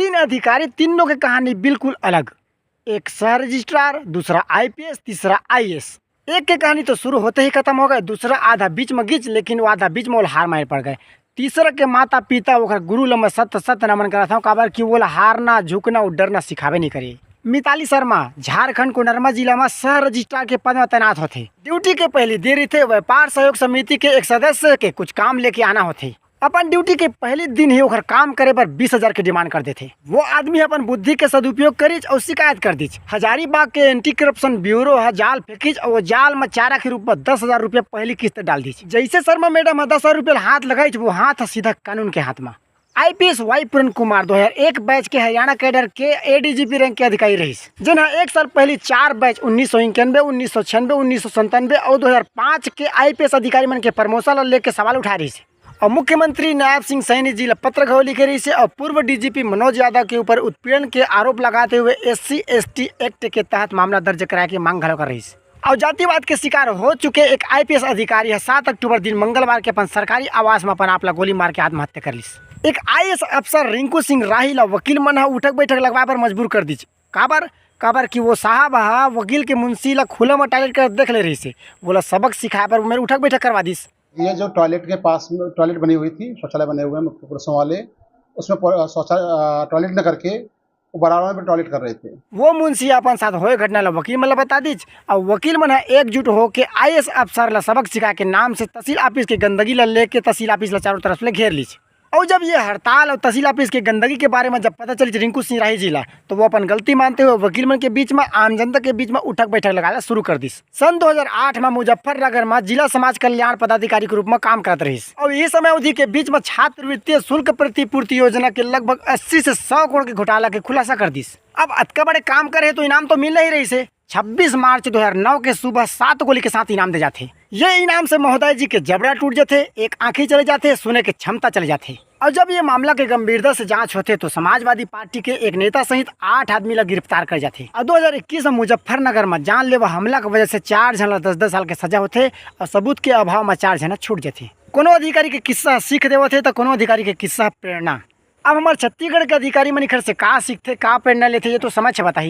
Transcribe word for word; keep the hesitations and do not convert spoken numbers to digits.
तीन अधिकारी, तीनों के कहानी बिल्कुल अलग। एक सह रजिस्ट्रार, दूसरा आईपीएस, तीसरा आईएएस। एक के कहानी तो शुरू होते ही खत्म हो गए, दूसरा आधा बीच में गिच, लेकिन वो आधा बीच में वो हार मार पड़ गए। तीसरा के माता पिता, ओकर गुरु ल मैं सत सत नमन करत हूँ, काबर कि वो ला हारना, झुकना और डरना सिखावे नहीं करे। मिताली शर्मा झारखंड कोडरमा जिला में सह रजिस्ट्रार के पद में तैनात होथे। ड्यूटी के पहली दिन रहिथे, व्यापार सहयोग समिति के एक सदस्य के कुछ काम लेके आना होथे। अपन ड्यूटी के पहली दिन ही ओकर काम करे बर बीस हजार के डिमांड कर देथे। वो आदमी अपन बुद्धि के सदुपयोग करिच और शिकायत कर दीच। हजारीबाग के एंटी करप्शन ब्यूरो ह जाल फेंकिच और वो जाल में चारा के रूप में दस हजार रुपया पहली किस्त डाल दीच। जैसे शर्मा मैडम ह दस हजार रुपया हाथ लगाइच, वो हाथ ह सीधा कानून के हाथ में। आईपीएस वाई पूरन कुमार दो हज़ार एक बैच के हरियाणा कैडर के एडीजीपी रैंक के अधिकारी रहिस, जिन ह एक साल पहली चार बैच उन्नीस सौ इक्यानवे, उन्नीस सौ छियानवे, उन्नीस सौ संतानवे और दो हज़ार पाँच के आईपीएस अधिकारी मन के प्रमोशन ल लेके सवाल उठाए रहिस। और मुख्यमंत्री नायब सिंह सैनी जी ल पत्र घलो लिखे रहिस और पूर्व डीजीपी मनोज यादव के ऊपर उत्पीड़न के आरोप लगाते हुए एससी एसटी एक्ट के तहत मामला दर्ज कराए के मांग घलो कर रहिस। और जातिवाद के शिकार हो चुके एक आईपीएस अधिकारी ह सात अक्टूबर दिन मंगलवार के अपन सरकारी आवास में अपन आप ला गोली मार के आत्महत्या कर लिस। एक आईएएस अफसर रिंकू सिंह राही ला वकील मन ह उठक बैठक लगवाए बर मजबूर कर दीच। काबर? काबर कि वो साहब ह वकील के मुंशी ला खुला में टॉयलेट कर देख ले रहिस हे। वो ला सबक सिखाए बर वो मेर उठक बैठक करवा दिस। ये जो टॉयलेट के पास में टॉयलेट बनी हुई थी, शौचालय बने हुए हैं मुख्य पुरुषों वाले, उसमें पो-, शौचा-, अ, टॉयलेट न करके वो बराबर में टॉयलेट कर रहे थे। वो मुंशी अपन साथ होए घटना ला वकील मन ला बता दीच, और वकील मन ह एकजुट होके आईएएस अफसर ला सबक सिखा के नाम से तहसील ऑफिस के गंदगी ला लेके तहसील ऑफिस ला चारों तरफ ले घेर लीच। और जब ये हड़ताल और तहसील ऑफिस के गंदगी के बारे में जब पता चलिच रिंकू सिंह राही जी ला, तो वो अपन गलती मानते हुए वकील मन के बीच में, आम जनता के बीच में उठक बैठक लगाए ला शुरू कर दिस। सन दो हज़ार आठ में मुजफ्फरनगर में जिला समाज कल्याण पदाधिकारी के रूप में काम करत रहिस और इही समय अवधि के बीच में छात्रवृत्तीय शुल्क प्रतिपूर्ति योजना के लगभग अस्सी से सौ करोड़ के घोटाला के खुलासा कर दिस। अब अतका बड़े काम करे तो इनाम तो मिलना ही रहिस हे। छब्बीस मार्च दो हज़ार नौ के सुबह सात गोली के साथ इनाम दे जाथे। ये इनाम से महोदय जी के जबड़ा टूट जाथे, एक आंखी चले जाथे, सुने के क्षमता चले जाथे। और जब ये मामला के गंभीरता से जांच होथे तो समाजवादी पार्टी के एक नेता सहित आठ आदमी ला गिरफ्तार कर जाथे। और दो हज़ार इक्कीस में मुजफ्फरनगर में जानलेवा हमला के वजह से चार झन ला दस दस साल के सजा होथे और सबूत के अभाव में चार झन छूट जाथे। कोनो अधिकारी के किस्सा सीख देवत हे तो कोनो अधिकारी के किस्सा प्रेरणा। अब हमर छत्तीसगढ़ के अधिकारी मन एखर से का सीखथे, का प्रेरणा लेथे, ये तो समय ह बताही।